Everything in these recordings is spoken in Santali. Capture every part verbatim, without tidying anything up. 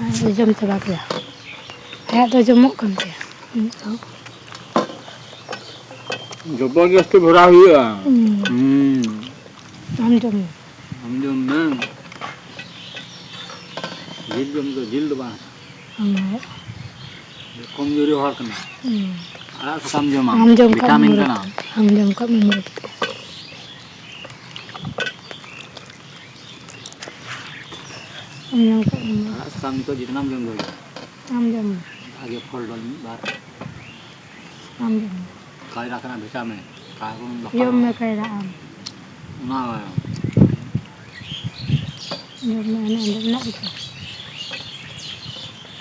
ᱟᱨ ᱡᱚᱢ ᱪᱟᱵᱟ ᱠᱮᱫᱟ᱾ ᱟᱭᱟᱜ ᱫᱚ ᱡᱚᱢᱚᱜ ᱠᱟᱱ ᱛᱟᱭᱟ᱾ ᱡᱚᱵᱚᱨᱫᱚᱥᱛᱤ ᱵᱷᱚᱨᱟᱣ ᱦᱩᱭᱩᱜᱼᱟ᱾ ᱦᱩᱸ᱾ ᱦᱩᱸ᱾ ᱟᱢ ᱡᱚᱢ ᱢᱮ᱾ ᱟᱢ ᱡᱚᱢ ᱢᱮ᱾ ᱡᱤᱞ ᱡᱚᱢ ᱫᱚ ᱡᱤᱞ ᱫᱚ ᱵᱟᱝ᱾ ᱦᱩᱸ᱾ ᱠᱚᱢᱡᱩᱨᱤ ᱦᱚᱲ ᱠᱟᱱᱟ᱾ ᱦᱩᱸ᱾ ᱟᱲᱟᱜ ᱥᱟᱠᱟᱢ ᱡᱚᱢᱟᱢ, ᱟᱢ ᱡᱚᱢ ᱠᱟᱜ ᱢᱮ ᱵᱷᱤᱴᱟᱢᱤᱱ ᱢᱩᱨᱩᱠ᱾ ᱠᱟᱱᱟ᱾ ᱟᱢ ᱡᱚᱢ ᱠᱟᱜ ᱢᱮ ᱢᱩᱨᱩᱠ᱾ ᱟᱢ ᱡᱚᱢ ᱠᱟᱜ ᱢᱮ ᱢᱩᱨᱩᱠ᱾ ᱟᱲᱟᱜ ᱥᱟᱠᱟᱢ ᱱᱤᱛᱚᱜ ᱡᱮᱛᱱᱟᱢ ᱡᱚᱢ ᱫᱟᱲᱮᱭᱟᱜᱼᱟ᱾ ᱟᱢ ᱡᱚᱢ ᱢᱮ᱾ ᱵᱷᱟᱜᱮ ᱯᱷᱚᱞ ᱰᱚᱞ ᱢᱤᱫ ᱵᱟᱨ᱾ ᱟᱢ ᱡᱚᱢ ᱢᱮ᱾ ᱠᱟᱭᱨᱟ ᱠᱟᱱᱟ ᱵᱷᱤᱴᱟᱢᱤᱱ᱾ ᱠᱟᱨᱵᱚᱱ ᱫᱚ ᱡᱚᱢ ᱢᱮ ᱠᱟᱭᱨᱟ ᱟᱢ᱾ ᱚᱱᱟ ᱡᱚᱢ ᱢᱮ, ᱚᱱᱟ ᱚᱸᱰᱮ ᱢᱮᱱᱟᱜ ᱜᱮᱪᱚ᱾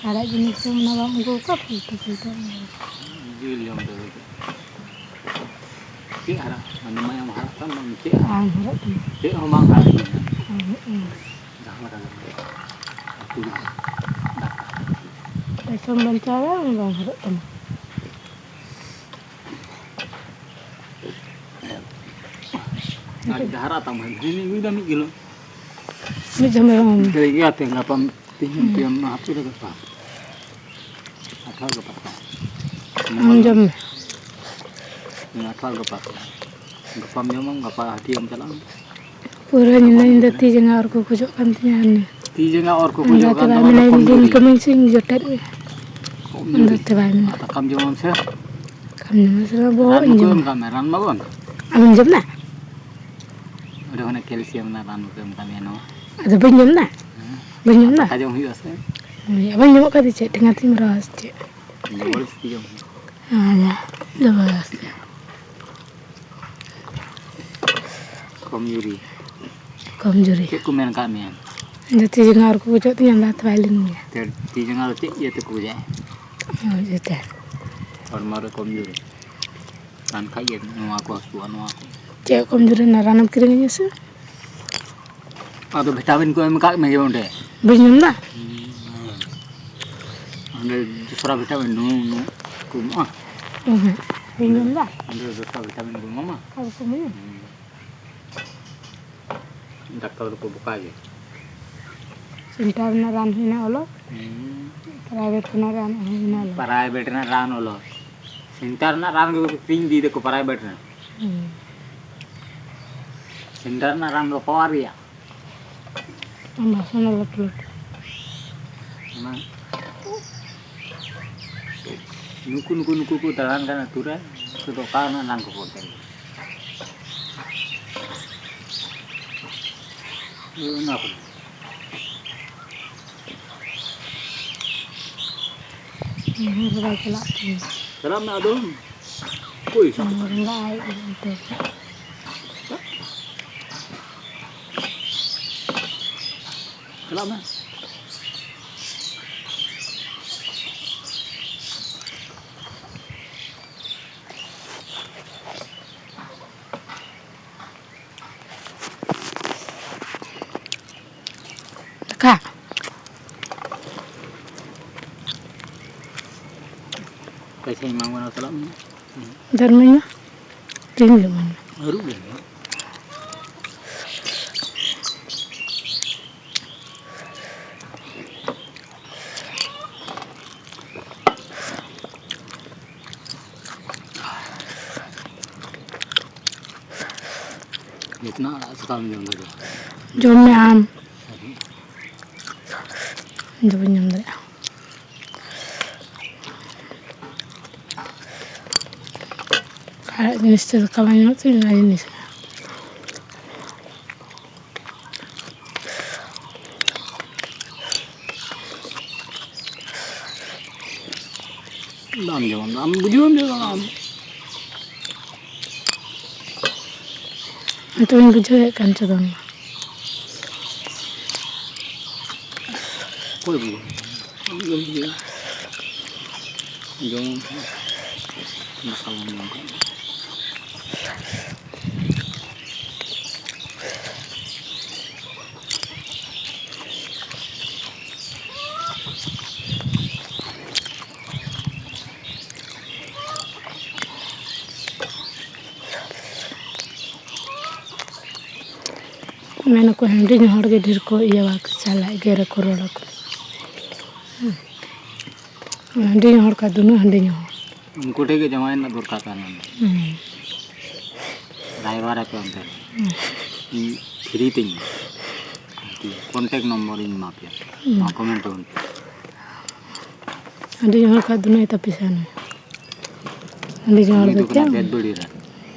ᱟᱲᱟᱜ ᱡᱤᱱᱤᱥ ᱡᱚᱢ ᱚᱱᱟ ᱵᱟᱢ ᱟᱹᱜᱩ ᱟᱠᱟᱫ, ᱯᱷᱟᱞᱛᱩ ᱯᱷᱟᱞᱛᱩ᱾ ᱡᱤᱞ ᱡᱚᱢ ᱛᱮ ᱪᱮᱫ ᱦᱟᱨᱟᱜ? ᱢᱟᱱᱮ ᱢᱟᱭᱟᱢ ᱦᱟᱨᱟᱜ ᱛᱟᱢ, ᱵᱟᱝ ᱪᱮᱫ ᱦᱟᱨᱟᱜ? ᱵᱟᱝ ᱦᱟᱨᱟᱜ ᱛᱟᱢᱟ᱾ ᱪᱮᱫ ᱦᱚᱸ ᱵᱟᱝ ᱦᱟᱨᱟᱜ ᱛᱟᱢᱟ᱾ ᱵᱟᱝ ᱦᱟᱨᱟᱜ ᱛᱟᱢᱟ᱾ ᱡᱟᱦᱟᱸ ᱞᱮᱠᱟ ᱜᱮ ᱩᱛᱩ ᱡᱚᱢ᱾ ᱯᱚᱭᱥᱟᱢ ᱵᱟᱧᱪᱟᱣᱟ, ᱵᱟᱝ ᱦᱟᱨᱟᱜ ᱛᱟᱢᱟ᱾ ᱟᱨ ᱡᱩᱫᱤ ᱦᱟᱨᱟᱜ ᱛᱟᱢ ᱠᱷᱟᱱ, ᱦᱮᱸ, ᱢᱤᱫ ᱫᱷᱟᱣ ᱢᱤᱫ ᱠᱤᱞᱳ᱾ ᱢᱤᱫ ᱫᱷᱟᱣ ᱢᱮᱨᱚᱢ᱾ ᱴᱷᱤᱠ ᱜᱮᱭᱟ, ᱛᱮᱦᱮᱧ ᱜᱟᱯᱟ, ᱛᱮᱦᱮᱧ, ᱦᱩᱸ᱾ ᱛᱮᱦᱮᱧ ᱦᱟᱹᱠᱩ ᱞᱮ ᱜᱟᱯᱟ᱾ ᱟᱴᱷᱟᱨᱚ ᱜᱟᱯᱟ ᱛᱚ᱾ ᱟᱢ ᱡᱚᱢ ᱢᱮ᱾ ᱦᱮᱸ, ᱟᱴᱷᱟᱨᱚ ᱜᱟᱯᱟ ᱛᱚ᱾ ᱜᱟᱯᱟᱢ ᱡᱚᱢᱟᱢ, ᱜᱟᱯᱟ ᱦᱟᱹᱴᱤᱭᱟᱹᱢ ᱪᱟᱞᱟᱜᱼᱟ᱾ ᱯᱩᱨᱟᱹ ᱧᱤᱫᱟᱹ ᱧᱤᱫᱟᱹ ᱛᱤ ᱡᱟᱸᱜᱟ ᱚᱨ ᱠᱚ ᱠᱷᱚᱡᱚᱜ ᱠᱟᱱ ᱛᱤᱧᱟ᱾ ᱛᱤ ᱡᱟᱸᱜᱟ ᱚᱨ ᱠᱚ ᱠᱷᱚᱡᱚᱜ ᱠᱟᱱ ᱛᱟᱢᱟ, ᱚᱱᱟ ᱫᱚ ᱠᱚᱢ ᱡᱩᱨᱤ᱾ ᱤᱱᱠᱟᱹ ᱢᱮᱱ ᱥᱮ ᱤᱧ ᱡᱚᱴᱮᱫ ᱢᱮ᱾ ᱠᱚᱢ ᱡᱩᱨᱤ᱾ ᱚᱱᱟᱛᱮ ᱵᱟᱭ ᱢᱮᱱᱟ᱾ ᱟᱨ ᱫᱟᱠᱟᱢ ᱡᱚᱢᱟᱢ ᱥᱮ? ᱫᱟᱠᱟᱢ ᱡᱚᱢᱟ ᱥᱮ ᱵᱟᱝ? ᱵᱚᱦᱚᱜ ᱨᱟᱱ ᱤᱧ ᱠᱚ ᱡᱚᱢᱟ᱾ ᱮᱢ ᱠᱟᱜ ᱢᱮ, ᱨᱟᱱ ᱵᱟᱵᱚᱱ? ᱟᱢᱮᱢ ᱡᱚᱢ ᱫᱟ? ᱚᱸᱰᱮ ᱠᱷᱚᱱᱟᱜ ᱠᱮᱞᱥᱤᱭᱟᱢ ᱨᱮᱱᱟᱜ ᱨᱟᱱ ᱠᱚ ᱮᱢ ᱠᱟᱜ ᱢᱮᱭᱟ ᱱᱚᱣᱟ᱾ ᱟᱫᱚ ᱵᱟᱹᱧ ᱡᱚᱢ ᱫᱟ? ᱦᱮᱸ᱾ ᱵᱟᱹᱧ ᱡᱚᱢ ᱫᱟ? ᱫᱟᱠᱟ ᱡᱚᱢ ᱦᱩᱭᱩᱜᱼᱟ ᱥᱮ? ᱦᱳᱭ, ᱵᱟᱹᱧ ᱡᱚᱢ ᱠᱟᱜ ᱫᱚ ᱪᱮᱫ? ᱴᱷᱮᱸᱜᱟ ᱛᱤᱧ ᱨᱚᱦᱚᱲ ᱥᱮ ᱪᱮᱫ? ᱡᱚᱵᱚᱨᱫᱚᱥᱛᱤ ᱡᱚᱢ ᱦᱩᱭᱩᱜᱼᱟ᱾ ᱦᱮᱸ, ᱡᱚᱵᱚᱨᱫᱚᱥᱛᱤ᱾ ᱠᱚᱢᱡᱩᱨᱤ᱾ ᱠᱚᱢᱡᱩᱨᱤ᱾ ᱪᱮᱫ ᱠᱚ ᱢᱮᱱ ᱠᱟᱜ ᱢᱮᱭᱟ? ᱡᱟᱹᱛᱤ ᱡᱟᱸᱜᱟ ᱟᱨ ᱠᱚ ᱜᱚᱡᱚᱜ ᱛᱤᱧᱟ, ᱚᱱᱟ ᱛᱮ ᱵᱟᱭ ᱞᱤᱧ ᱜᱮᱭᱟ᱾ ᱛᱮ ᱛᱤ ᱡᱟᱸᱜᱟ ᱫᱚ ᱪᱮᱫ ᱤᱭᱟᱹ ᱛᱮᱠᱚ ᱜᱚᱡᱚᱜᱼᱟ? ᱦᱳᱭ, ᱡᱟᱹᱛᱤ᱾ ᱦᱚᱲᱢᱚ ᱨᱮ ᱠᱚᱢᱡᱩᱨᱤ᱾ ᱨᱟᱱ ᱠᱷᱟᱡ ᱜᱮ ᱱᱚᱣᱟ ᱠᱚ ᱦᱟᱹᱥᱩᱣᱟ, ᱱᱚᱣᱟ ᱠᱚ᱾ ᱪᱮᱫ ᱠᱚᱢᱡᱩᱨᱤ ᱨᱮᱱᱟᱜ ᱨᱟᱱᱮᱢ ᱠᱤᱨᱤᱧ ᱟᱹᱧᱟ ᱥᱮ? ᱟᱫᱚ ᱵᱷᱤᱴᱟᱢᱤᱱ ᱠᱚ ᱮᱢ ᱠᱟᱜ ᱢᱮᱜᱮ ᱚᱸᱰᱮ᱾ ᱵᱟᱹᱧ ᱡᱚᱢ ᱫᱟ? ᱦᱩᱸ᱾ ᱚᱸᱰᱮ ᱫᱚᱥᱨᱟ ᱵᱷᱤᱴᱟᱢᱤᱱ ᱱᱩ-, ᱱᱩ-, ᱠᱚ ᱮᱢᱚᱜᱼᱟ᱾ ᱚᱸᱦᱚᱸ᱾ ᱵᱟᱹᱧ ᱡᱚᱢ ᱫᱟ? ᱚᱸᱰᱮ ᱫᱚᱥᱨᱟ ᱵᱷᱤᱴᱟᱢᱤᱱ ᱠᱚ ᱮᱢᱟᱢᱟ᱾ ᱟᱨ ᱠᱚ ᱮᱢᱟᱹᱧᱟ? ᱦᱩᱸ᱾ ᱰᱟᱠᱛᱟᱨ ᱫᱚᱠᱚ ᱵᱚᱠᱟ ᱜᱮᱭᱟ᱾ ᱥᱮᱱᱴᱟᱨ ᱨᱮᱱᱟᱜ ᱨᱟᱱ ᱦᱩᱭᱱᱟ ᱚᱞᱚᱜ, ᱦᱩᱸ᱾ ᱯᱨᱟᱭᱵᱷᱮᱴ ᱨᱮᱱᱟᱜ ᱨᱟᱱ ᱦᱩᱭᱱᱟ ᱚᱞᱚᱜ᱾ ᱯᱨᱟᱭᱵᱷᱮᱴ ᱨᱮᱱᱟᱜ ᱨᱟᱱ ᱚᱞᱚᱜ᱾ ᱥᱮᱱᱴᱟᱨ ᱨᱮᱱᱟᱜ ᱨᱟᱱ ᱜᱮ ᱠᱤᱨᱤᱧ ᱤᱫᱤᱭ ᱫᱟᱠᱚ ᱯᱨᱟᱭᱵᱷᱮᱴ ᱨᱮᱱᱟᱜ᱾ ᱦᱩᱸ᱾ ᱥᱮᱱᱴᱟᱨ ᱨᱮᱱᱟᱜ ᱨᱟᱱ ᱫᱚ ᱯᱟᱣᱟᱨ ᱨᱮᱭᱟᱜ᱾ ᱵᱟᱥᱚᱱ ᱞᱟᱹᱴᱩ ᱞᱟᱹᱴᱩ᱾ ᱚᱱᱟ ᱱᱩᱠᱩ, ᱱᱩᱠᱩ, ᱱᱩᱠᱩ ᱠᱚ ᱫᱟᱬᱟᱱ ᱠᱟᱱᱟ ᱟᱹᱛᱩ ᱨᱮ, ᱩᱱᱠᱩ ᱫᱚ ᱚᱠᱟ ᱨᱮᱱᱟᱜ ᱨᱟᱱ ᱠᱚᱠᱚ ᱚᱞ ᱠᱟᱱᱟ? ᱦᱳᱭ, ᱚᱱᱟ ᱠᱚ᱾ ᱦᱩᱸ, ᱵᱟᱭ ᱪᱟᱞᱟᱜ ᱠᱟᱱᱟ᱾ ᱪᱟᱞᱟᱜ ᱢᱮ ᱟᱫᱚ᱾ ᱚᱠᱚᱭ ᱥᱟᱵ ᱠᱟᱜ? ᱵᱚᱸᱜᱟ ᱟᱡ ᱩᱛᱟᱹᱨ᱾ ᱪᱟᱞᱟᱜ ᱢᱮ᱾ ᱫᱟᱠᱟ᱾ ᱯᱚᱭᱥᱟᱧ ᱮᱢᱟᱢ ᱠᱟᱱᱟ, ᱪᱟᱞᱟᱜ ᱢᱮ᱾ ᱫᱷᱚᱨᱢᱚᱧ ᱢᱟ᱾ ᱛᱤᱱ ᱡᱚᱢᱟᱹᱧ ᱢᱮ᱾ ᱟᱹᱨᱩᱵ ᱞᱮᱱ ᱢᱮ᱾ ᱡᱚᱛᱱᱟ ᱟᱲᱟᱜ ᱥᱟᱠᱟᱢ ᱡᱚᱢ ᱫᱟᱲᱮᱭᱟᱜᱼᱟ᱾ ᱡᱚᱢ ᱢᱮ ᱟᱢ᱾ ᱤᱧ ᱫᱚ ᱵᱟᱹᱧ ᱡᱚᱢ ᱫᱟᱲᱮᱭᱟᱜᱼᱟ᱾ ᱟᱲᱟᱜ ᱡᱤᱱᱤᱥ ᱛᱮ ᱫᱟᱠᱟ ᱵᱟᱝ ᱧᱟᱢᱚᱜ ᱛᱤᱧ, ᱚᱱᱟ ᱡᱤᱱᱤᱥ᱾ ᱵᱟᱢ ᱡᱚᱢᱟ, ᱵᱟᱢ ᱵᱩᱡᱷᱟᱹᱣ, ᱵᱟᱢ ᱡᱚᱢᱟ ᱟᱢ᱾ ᱱᱤᱛᱚᱜ ᱤᱧ ᱵᱩᱡᱷᱟᱹᱣᱮᱫ ᱠᱟᱱ ᱪᱚ ᱵᱟᱝ᱾ ᱚᱠᱚᱭ ᱵᱩᱡᱷᱟᱹᱣ? ᱟᱢ ᱜᱮᱢ ᱵᱩᱡᱷᱟᱹᱣᱟ᱾ ᱡᱚᱢ ᱫᱟᱠᱟ ᱵᱟᱢ ᱡᱚᱢ ᱠᱷᱟᱱ᱾ ᱢᱮᱱᱟᱠᱚ ᱦᱟᱺᱰᱤ ᱧᱩ ᱦᱚᱲ ᱜᱮ ᱰᱷᱮᱨ ᱠᱚ ᱤᱭᱟᱹᱣᱟ, ᱪᱟᱞᱟᱜ ᱮᱜᱮᱨ ᱟᱠᱚ, ᱨᱚᱲ ᱟᱠᱚ᱾ ᱦᱩᱸ᱾ ᱦᱟᱺᱰᱤ ᱧᱩ ᱦᱚᱲ ᱠᱷᱟᱡ ᱫᱚ ᱩᱱᱟᱹᱜ ᱦᱟᱺᱰᱤ ᱧᱩ ᱦᱚᱲ᱾ ᱩᱱᱠᱩ ᱴᱷᱮᱡ ᱜᱮ ᱡᱟᱶᱟᱭ ᱨᱮᱱᱟᱜ ᱫᱚᱨᱠᱟᱨ ᱛᱟᱦᱮᱸ ᱞᱮᱱᱟ᱾ ᱦᱩᱸ᱾ ᱨᱟᱭᱵᱟᱨ ᱟᱯᱮ ᱚᱱᱛᱮ᱾ ᱦᱩᱸ᱾ ᱤᱧ free ᱛᱤᱧ ᱢᱮ᱾ ᱟᱨᱠᱤ contact ᱱᱚᱢᱵᱚᱨ ᱤᱧ ᱮᱢᱟ ᱯᱮᱭᱟ᱾ ᱦᱩᱸ᱾ ᱱᱚᱣᱟ comment ᱨᱮ ᱚᱞ ᱯᱮ᱾ ᱦᱟᱺᱰᱤ ᱧᱩ ᱦᱚᱲ ᱠᱷᱟᱡ ᱫᱚ ᱱᱩᱭ ᱛᱟᱯᱤᱥᱟ ᱱᱩᱭ᱾ ᱦᱟᱺᱰᱤ ᱧᱩ ᱦᱚᱲ ᱩᱱᱤ ᱫᱚ ᱫᱚ ᱠᱟᱱᱟ ᱪᱮᱫ? ᱵᱮᱫᱵᱟᱹᱲᱤ ᱨᱮᱱ᱾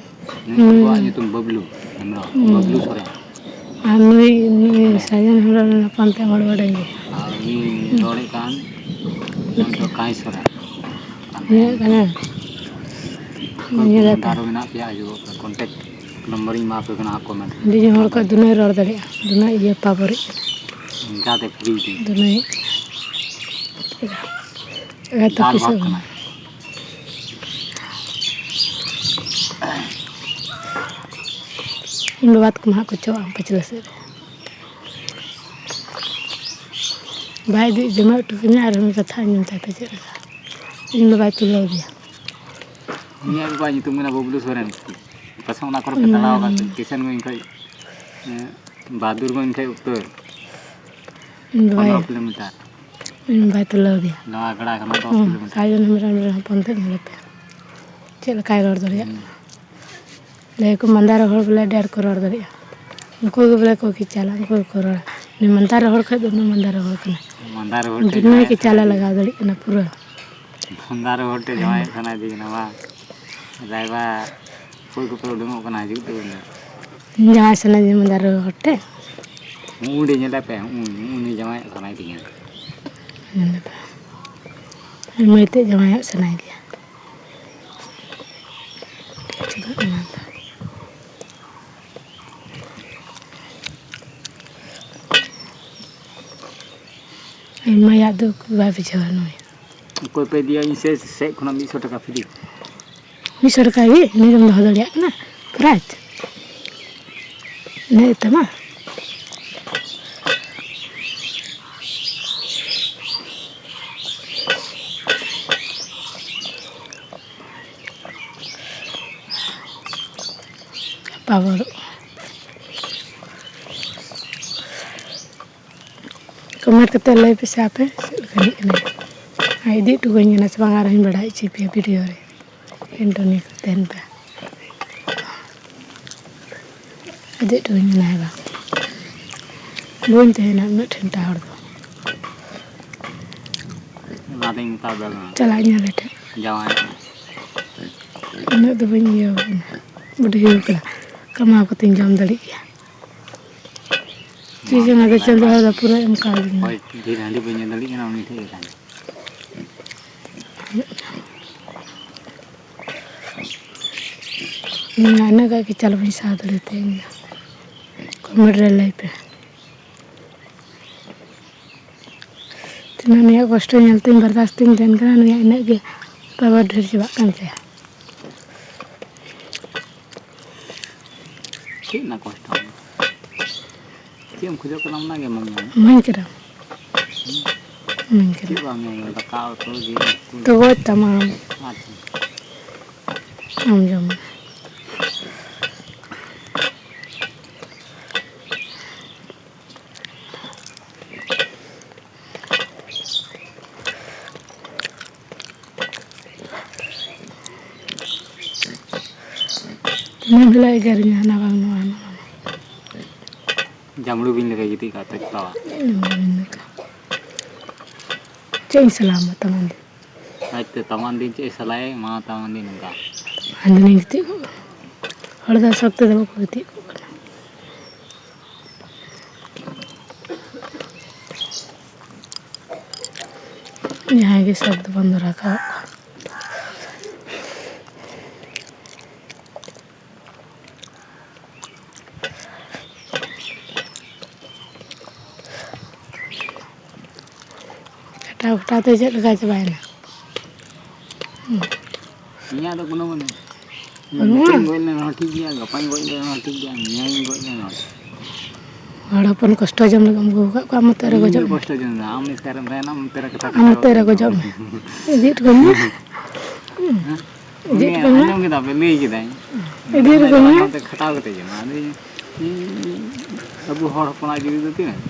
ᱱᱩᱭ ᱦᱩᱸ᱾ ᱵᱟᱹᱵᱩᱣᱟᱜ ᱧᱩᱛᱩᱢ ᱵᱟᱹᱵᱞᱩ ᱦᱮᱢᱵᱨᱚᱢ, ᱦᱩᱸ᱾ ᱵᱟᱹᱵᱞᱩ ᱥᱚᱨᱮᱱ᱾ ᱟᱨ ᱱᱩᱭ, ᱱᱩᱭ ᱦᱮᱸ᱾ ᱥᱟᱡᱮᱱ ᱦᱮᱢᱵᱨᱚᱢ ᱨᱮᱱ ᱦᱚᱯᱚᱱ ᱛᱮᱫ ᱦᱚᱲ ᱵᱟᱰᱟᱭ ᱜᱮᱭᱟ᱾ ᱟᱨ ᱩᱱᱤ ᱦᱩᱸ᱾ ᱨᱚᱲᱮᱫ ᱠᱟᱱ, ᱩᱱᱤ ᱫᱚ ᱠᱟᱹᱦᱤ ᱥᱚᱨᱮᱱ᱾ ᱤᱭᱟᱹᱜ ᱠᱟᱱᱟ᱾ ᱚᱠᱚᱭ ᱠᱚ ᱧᱮᱞ ᱟᱯᱮ᱾ ᱫᱟᱨᱚ ᱢᱮᱱᱟᱜ ᱯᱮᱭᱟ, ᱦᱤᱡᱩᱜ ᱯᱮ, contact ᱱᱚᱢᱵᱚᱨ ᱤᱧ ᱮᱢᱟ ᱯᱮ ᱠᱟᱱᱟ ᱦᱟᱸᱜ comment ᱨᱮ᱾ ᱟᱹᱰᱤ ᱡᱚᱱ ᱦᱚᱲ ᱠᱚ ᱫᱩᱱᱟᱹᱭ ᱨᱚᱲ ᱫᱟᱲᱮᱭᱟᱜᱼᱟ, ᱫᱩᱱᱟᱹᱭ ᱤᱭᱟᱹ ᱯᱟᱵᱚᱨᱤᱡ᱾ ᱤᱱᱠᱟᱛᱮ free ᱜᱮ᱾ ᱫᱩᱱᱟᱹᱭ ᱮᱜᱟᱛᱮ ᱫᱟᱞ ᱯᱩᱭᱥᱟᱹ ᱵᱷᱟᱜᱽ ᱠᱟᱱᱟ᱾ ᱤᱧ ᱵᱟᱵᱟ ᱛᱟᱠᱚ ᱢᱟ ᱦᱟᱸᱜ ᱠᱚ ᱪᱚᱜᱼᱟ ᱯᱟᱹᱪᱷᱞᱟᱹ ᱥᱮᱫ ᱨᱮ᱾ ᱵᱟᱭ ᱤᱫᱤ ᱡᱚᱢᱟ ᱦᱚᱴᱚ ᱠᱟᱹᱧᱟ ᱟᱨ ᱩᱱᱤ ᱠᱟᱛᱷᱟ ᱟᱸᱡᱚᱢ ᱛᱟᱭ ᱯᱮ ᱪᱮᱫ ᱞᱮᱠᱟ? ᱤᱧ ᱵᱟᱵᱟᱭ ᱛᱩᱞᱟᱹᱣ ᱜᱮᱭᱟ᱾ ᱩᱱᱤᱭᱟᱜ ᱵᱟᱵᱟᱭ ᱧᱩᱛᱩᱢ ᱠᱟᱱᱟ ᱵᱟᱹᱵᱞᱩ ᱥᱚᱨᱮᱱ᱾ ᱯᱟᱥᱮ ᱚᱱᱟ ᱠᱚᱨᱮ ᱯᱮ ᱦᱩᱸ᱾ ᱛᱟᱲᱟᱣ ᱟᱠᱟᱫ ᱛᱮ, ᱠᱤᱥᱟᱱᱜᱚᱸᱡᱽ ᱠᱷᱚᱡ, ᱮᱸ, ᱵᱟᱦᱟᱫᱩᱨᱜᱚᱸᱡᱽ ᱠᱷᱚᱡ ᱩᱛᱛᱚᱨ ᱤᱧ ᱵᱟᱵᱟᱭ, ᱯᱚᱱᱨᱚ ᱠᱤᱞᱳᱢᱤᱴᱟᱨ᱾ ᱤᱧ ᱵᱟᱵᱟᱭ ᱛᱩᱞᱟᱹᱣ ᱟᱫᱮᱭᱟ᱾ ᱱᱚᱣᱟ ᱜᱟᱰᱟ ᱠᱷᱚᱱᱟᱜ ᱫᱚᱥ ᱦᱩᱸ, ᱠᱤᱞᱳᱢᱤᱴᱟᱨ᱾ ᱥᱟᱭᱚᱱ ᱦᱮᱢᱵᱨᱚᱢ ᱨᱮᱱ ᱦᱚᱯᱚᱱ ᱛᱮᱫ ᱧᱮᱞᱮ ᱯᱮ᱾ ᱪᱮᱫ ᱞᱮᱠᱟᱭ ᱨᱚᱲ ᱫᱟᱲᱮᱭᱟᱜ ᱦᱩᱸ᱾ ᱠᱟᱱᱟ᱾ ᱞᱟᱹᱭ ᱟᱠᱚ ᱢᱟᱱᱫᱟᱨ ᱦᱚᱲ ᱵᱚᱞᱮ ᱟᱹᱰᱤ ᱟᱸᱴ ᱠᱚ ᱨᱚᱲ ᱫᱟᱲᱮᱭᱟᱜᱼᱟ᱾ ᱩᱱᱠᱩ ᱜᱮ ᱵᱚᱞᱮ ᱠᱚ ᱠᱮᱪᱟᱞᱟ, ᱩᱱᱠᱩ ᱜᱮᱠᱚ ᱨᱚᱲᱟ᱾ ᱩᱱᱤ ᱢᱟᱱᱫᱟᱨ ᱦᱚᱲ ᱠᱷᱚᱡ ᱫᱚ ᱩᱱᱤ ᱢᱟᱱᱫᱟᱨ ᱦᱚᱲ ᱠᱟᱱᱟᱭ᱾ ᱢᱟᱱᱫᱟᱨ ᱦᱚᱲ ᱴᱷᱮᱡ ᱫᱩᱱᱤᱭᱟᱹ ᱡᱟᱶᱟᱭᱚᱜ ᱠᱮᱪᱟᱞᱮ ᱥᱟᱱᱟᱭᱮᱫᱤᱧᱟ᱾ ᱞᱟᱜᱟᱣ ᱫᱟᱲᱮᱭᱟᱜ ᱠᱟᱱᱟ ᱯᱩᱨᱟᱹ᱾ ᱢᱟᱱᱫᱟᱨ ᱦᱚᱲ ᱴᱷᱮᱡ ᱦᱮᱸ᱾ ᱡᱟᱶᱟᱭᱚᱜ ᱥᱟᱱᱟᱭᱮᱫᱤᱧ ᱠᱟᱱᱟ ᱵᱟᱝ? ᱨᱟᱭᱵᱟᱨ, ᱚᱠᱚᱭ ᱠᱚᱯᱮ ᱩᱰᱩᱝᱚᱜ ᱠᱟᱱᱟ, ᱦᱤᱡᱩᱜ ᱛᱟᱵᱚᱱ ᱯᱮ᱾ ᱡᱟᱶᱟᱭ ᱥᱟᱱᱟᱧᱟ ᱢᱟᱱᱫᱟᱨ ᱦᱚᱲ ᱴᱷᱮᱡ᱾ ᱦᱩᱸ, ᱚᱸᱰᱮ ᱧᱮᱞᱮ ᱯᱮ, ᱦᱩᱸ, ᱩᱱᱤ ᱡᱟᱶᱟᱭᱚᱜ ᱥᱟᱱᱟᱭᱮᱫᱤᱧᱟ᱾ ᱧᱮᱞᱮ ᱯᱮ᱾ ᱢᱟᱹᱭ ᱛᱮᱫ ᱡᱟᱶᱟᱭᱚᱜ ᱥᱟᱱᱟᱭᱮᱫᱮᱭᱟ᱾ ᱪᱮᱫᱟᱜ ᱚᱱᱟ ᱫᱚ? ᱟᱭᱢᱟ ᱭᱟᱜ ᱫᱚ ᱵᱟᱭ ᱵᱩᱡᱷᱟᱹᱣᱟ ᱱᱩᱭ᱾ ᱚᱠᱚᱭ ᱯᱮ ᱤᱫᱤᱭᱟ? ᱤᱧ ᱥᱮᱫ, ᱥᱮᱫ ᱠᱷᱚᱱᱟᱜ ᱢᱤᱫ ᱥᱚ ᱴᱟᱠᱟ free᱾ ᱢᱤᱫ ᱥᱚ ᱴᱟᱠᱟ ᱜᱮ? ᱤᱱᱟᱹ ᱜᱮᱢ ᱫᱚᱦᱚ ᱫᱟᱲᱮᱭᱟᱜ ᱠᱟᱱᱟ prize? ᱤᱱᱟᱹ ᱜᱮᱛᱟᱢᱟ? ᱯᱟᱣᱟᱨᱚᱜᱼᱟ᱾ ᱠᱚᱢᱮᱱᱴ ᱠᱟᱛᱮ ᱞᱟᱹᱭ ᱯᱮᱥᱮ ᱟᱯᱮ ᱪᱮᱫ ᱞᱮᱠᱟ ᱦᱮᱡ ᱠᱟᱱᱟ᱾ ᱟᱨ ᱤᱫᱤ ᱦᱚᱴᱚ ᱠᱟᱹᱧ ᱠᱟᱱᱟ ᱥᱮ ᱵᱟᱝ, ᱟᱨᱦᱚᱸᱧ ᱵᱟᱲᱟᱭ ᱦᱚᱪᱚ ᱯᱮᱭᱟ ᱵᱷᱤᱰᱤᱭᱳ ᱨᱮ᱾ ᱮᱱᱰᱚᱱᱤ ᱠᱚ ᱛᱟᱦᱮᱱ ᱯᱮ᱾ ᱤᱫᱤ ᱦᱚᱴᱚ ᱠᱟᱹᱧ ᱠᱟᱱᱟ ᱦᱮᱸ ᱵᱟᱝ? ᱵᱟᱹᱧ ᱛᱟᱦᱮᱱᱟ ᱩᱱᱟᱹᱜ ᱴᱷᱮᱱᱴᱟ ᱦᱚᱲ ᱫᱚ᱾ ᱚᱱᱟᱛᱤᱧ ᱢᱮᱛᱟ ᱫᱟ ᱪᱟᱞᱟᱜ ᱤᱧ ᱟᱞᱮ ᱴᱷᱮᱱ᱾ ᱡᱟᱶᱟᱭ ᱩᱱᱟᱹᱜ ᱫᱚ ᱵᱟᱹᱧ ᱤᱭᱟᱹ ᱠᱟᱱᱟ, ᱵᱩᱰᱷᱤ ᱠᱟᱱᱟ, ᱠᱟᱢᱟᱣ ᱠᱟᱛᱮᱧ ᱡᱚᱢ ᱫᱟᱲᱮᱜ ᱜᱮᱭᱟ᱾ ᱪᱮᱫ ᱪᱚᱝ ᱟᱫᱚ ᱪᱟᱸᱫᱳ ᱦᱚᱲ ᱫᱚ ᱯᱩᱨᱟᱹ ᱮᱢ ᱠᱟᱣᱫᱤᱧᱟ᱾ ᱚᱠᱚᱭ ᱰᱷᱮᱨ ᱦᱟᱺᱰᱤ ᱵᱟᱹᱧ ᱧᱩ ᱫᱟᱲᱮᱭᱟᱜ ᱠᱟᱱᱟ, ᱩᱱᱤ ᱴᱷᱮᱡ ᱜᱮ ᱛᱟᱦᱮᱱᱟ᱾ ᱤᱧ ᱢᱟ ᱤᱱᱟᱹᱜ ᱜᱟᱱ ᱜᱮ ᱪᱟᱞ ᱵᱟᱹᱧ ᱥᱟᱦᱟᱣ ᱫᱟᱲᱮᱭᱟᱛᱟᱭᱟ ᱤᱧ ᱫᱚ᱾ ᱠᱚᱢᱮᱱᱴ ᱨᱮ ᱞᱟᱹᱭ ᱯᱮ᱾ ᱛᱤᱱᱟᱹᱜ ᱱᱩᱭᱟᱜ ᱠᱚᱥᱴᱚ ᱧᱮᱞ ᱛᱤᱧ ᱵᱟᱨᱫᱟᱥ ᱛᱤᱧ ᱛᱟᱦᱮᱱ ᱠᱟᱱᱟ, ᱱᱩᱭᱟᱜ ᱤᱱᱟᱹᱜ ᱜᱮ ᱯᱟᱣᱟᱨ ᱰᱷᱮᱨ ᱪᱟᱵᱟᱜ ᱠᱟᱱ ᱛᱟᱭᱟ᱾ ᱪᱮᱫ ᱨᱮᱱᱟᱜ ᱠᱚᱥᱴᱚ? ᱪᱮᱫ ᱮᱢ ᱠᱷᱚᱡᱚᱜ ᱠᱟᱱᱟ, ᱚᱱᱟ ᱜᱮ ᱮᱢᱟᱢ ᱠᱟᱱᱟ᱾ ᱤᱢᱟᱹᱧ ᱠᱟᱱᱟᱢ᱾ ᱤᱢᱟᱹᱧ ᱠᱟᱱᱟᱢ᱾ ᱪᱮᱫ ᱵᱟᱢ ᱧᱟᱢᱟ? ᱫᱟᱠᱟ ᱩᱛᱩ, ᱡᱤᱞ ᱩᱛᱩ᱾ ᱛᱚ ᱜᱚᱡ ᱛᱟᱢᱟᱢ᱾ ᱟᱨ ᱪᱮᱫ? ᱟᱢ ᱡᱚᱢ ᱢᱮ᱾ ᱛᱤᱱᱟᱹᱜ ᱵᱮᱞᱟ ᱮᱜᱟᱨᱤᱧᱟ, ᱦᱟᱱᱟ ᱵᱟᱝ ᱱᱚᱣᱟ, ᱦᱟᱱᱟ ᱵᱟᱝ᱾ ᱡᱟᱢᱲᱩ ᱵᱤᱧ ᱞᱮᱠᱟ ᱜᱤᱛᱤᱡ ᱠᱟᱜ ᱛᱟᱭ ᱛᱟᱣᱟ᱾ ᱡᱟᱢᱲᱩ ᱵᱤᱧ ᱞᱮᱠᱟ᱾ ᱪᱮᱫ ᱤᱧ ᱥᱟᱞᱟ ᱟᱢᱟ ᱛᱟᱢᱟᱱ ᱫᱤᱱ? ᱟᱡᱛᱮ ᱛᱟᱢᱟᱱ ᱫᱤᱱ ᱪᱮᱫ ᱮ ᱥᱟᱞᱟᱭ, ᱢᱟ ᱛᱟᱢᱟᱱ ᱫᱤᱱ ᱱᱚᱝᱠᱟ᱾ ᱦᱟᱸᱰᱮ ᱱᱤᱧ ᱜᱤᱛᱤᱡ ᱠᱚᱜᱼᱟ᱾ ᱦᱚᱲ ᱫᱚ ᱥᱚᱠ ᱛᱮᱫᱚ ᱵᱟᱠᱚ ᱜᱤᱛᱤᱡ ᱠᱚᱜ ᱠᱟᱱᱟ᱾ ᱡᱟᱦᱟᱸᱭ ᱜᱮ ᱥᱟᱵ ᱫᱚ ᱵᱚᱱᱫᱚ ᱨᱟᱠᱟᱵ᱾ ᱠᱟᱴᱟᱣ ᱠᱟᱴᱟᱣ ᱛᱮ ᱪᱮᱫ ᱞᱮᱠᱟ ᱪᱟᱵᱟᱭᱮᱱᱟ? ᱤᱧᱟᱹᱜ ᱫᱚ ᱠᱳᱱᱳ ᱵᱟᱹᱱᱩᱜᱼᱟ᱾ ᱵᱟᱹᱱᱩᱜᱼᱟ? ᱱᱤᱛᱚᱜ ᱤᱧ ᱜᱚᱡ ᱞᱮᱱ ᱨᱮᱦᱚᱸ ᱴᱷᱤᱠ ᱜᱮᱭᱟ, ᱜᱟᱯᱟᱧ ᱜᱚᱡ ᱞᱮᱱ ᱨᱮᱦᱚᱸ ᱴᱷᱤᱠ ᱜᱮᱭᱟ, ᱢᱮᱭᱟᱝᱤᱧ ᱜᱚᱡ ᱞᱮᱱ ᱨᱮᱦᱚᱸ ᱴᱷᱤᱠ ᱜᱮᱭᱟ᱾ ᱦᱚᱲ ᱦᱚᱯᱚᱱ ᱠᱚᱥᱴᱚ ᱡᱚᱢ ᱞᱟᱹᱜᱤᱫ ᱮᱢ ᱟᱹᱜᱩ ᱟᱠᱟᱫ ᱠᱚᱣᱟ, ᱟᱢ ᱱᱚᱛᱮ ᱨᱮ ᱤᱧ ᱜᱚᱡᱚᱜ ᱫᱚ ᱢᱮ᱾ ᱠᱚᱥᱴᱚ ᱡᱚᱢ ᱫᱟ, ᱟᱢ ᱱᱚᱛᱮ ᱨᱮᱢ ᱛᱟᱦᱮᱱᱟ, ᱟᱢ ᱱᱚᱛᱮ ᱨᱮ ᱟᱢ ᱠᱟᱴᱟ ᱱᱚᱛᱮ ᱨᱮ ᱠᱟᱴᱟ ᱜᱚᱡᱚᱜ ᱢᱮ᱾ ᱤᱫᱤ ᱦᱚᱴᱚ ᱠᱟᱹᱧ ᱢᱮ᱾ ᱦᱮᱸ? ᱤᱫᱤ ᱦᱚᱴᱚ ᱠᱟᱹᱧ ᱢᱮ᱾ ᱟᱸᱡᱚᱢ ᱠᱮᱫᱟ ᱯᱮ, ᱞᱟᱹᱭ ᱠᱮᱫᱟᱹᱧ᱾ ᱤᱫᱤ ᱦᱚᱴᱚ ᱠᱟᱹᱧ ᱢᱮ᱾ ᱚᱱᱟᱛᱮ ᱠᱷᱟᱴᱟᱣ ᱠᱟᱛᱮ ᱡᱚᱢᱟ᱾ ᱟᱫᱚ ᱤᱧ, ᱤᱧ, ᱟᱵᱚ ᱦᱚᱲ ᱦᱚᱯᱚᱱᱟᱜ ᱡᱤᱣᱤ ᱫᱚ ᱛᱤᱱᱟᱹᱜ?